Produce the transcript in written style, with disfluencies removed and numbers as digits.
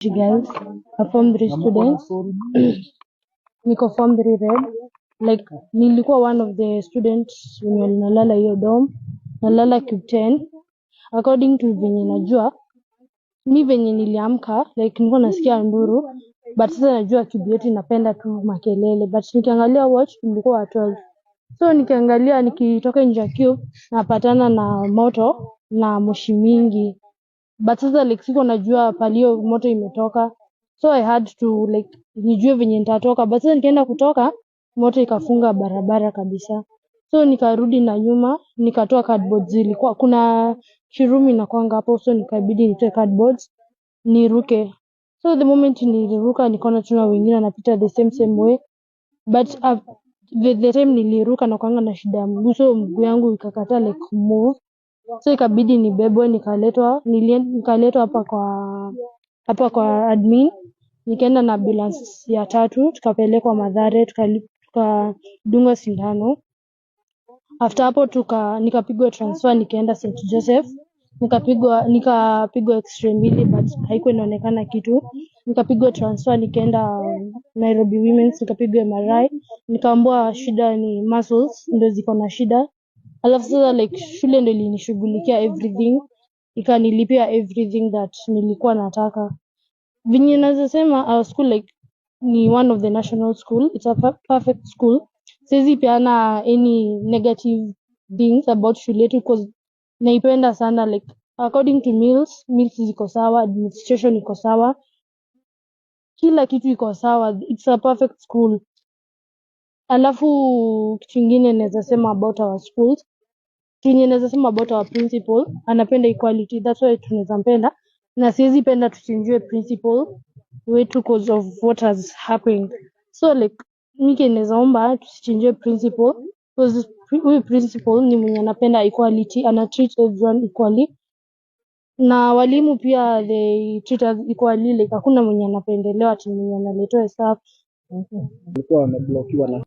Girls, a form 3 student. Niko form 3 red. Like, nilikuwa one of the students wenye nalala hiyo dorm. Nalala cube 10. According to venye najua, mi venye niliamka, like, nilikuwa nasikia nduru, but sasa najua cube yetu inapenda tu makelele, but nikiangalia watch ilikuwa 12. So nikiangalia, nikitoka nje ya cube, napatana na moto na moshi mingi, but sasa, like, sikuwa najua pali hiyo moto imetoka, so I had to, like, nijue venye nitatoka. But sasa nikienda kutoka, moto ikafunga barabara kabisa. So nikarudi na nyuma, nikatoa cardboards. Zilikuwa kuna kirumi inakuanga hapo, so nikabidi nitoe cardboards niruke. So the moment niliruka, nikaona tuna wengine wanapita the same same way, but the time niliruka, nakuanga na shida ya mguu, so mguu yangu ikakataa, like, move. So ikabidi nibebwe, nikaletwa hapa kwa admin. Nikaenda na ambulance ya tatu, tukapelekwa Mathare, tukadungwa sindano. After hapo nikapigwa transfer, nikaenda St Joseph, nikapigwa x-ray mbili, but haikuwa inaonekana kitu. Nikapigwa transfer, nikaenda Nairobi Women's, nikapigwa MRI, nikaambiwa shida ni muscles ndio ziko na shida. Alafu sasa, like, shule ndio ilinishughulikia everything, ikanilipia everything that nilikuwa nataka. Venye naweza sema, our school, like, ni one of the national school. It's a perfect school. Siwezi peana any negative things about shule yetu 'cause naipenda sana. Like, according to meals, meals ziko sawa, administration iko sawa, kila kitu iko sawa. It's a perfect school. Alafu kitu ingine naweza sema about our schools, kenye naweza sema about our principal, anapenda equality. That's why tunaweza mpenda, na siwezi penda tuchenjiwe principal wetu 'cause of what has happened. So, like, mi kenye naweza omba, tusichenjiwe principal, 'cause huyu principal ni mwenye anapenda equality, ana treat everyone equally, na walimu pia, they treat us equally. Like, hakuna mwenye anapendelewa ati mwenye analetewa staff. Walikuwa wameblokiwa na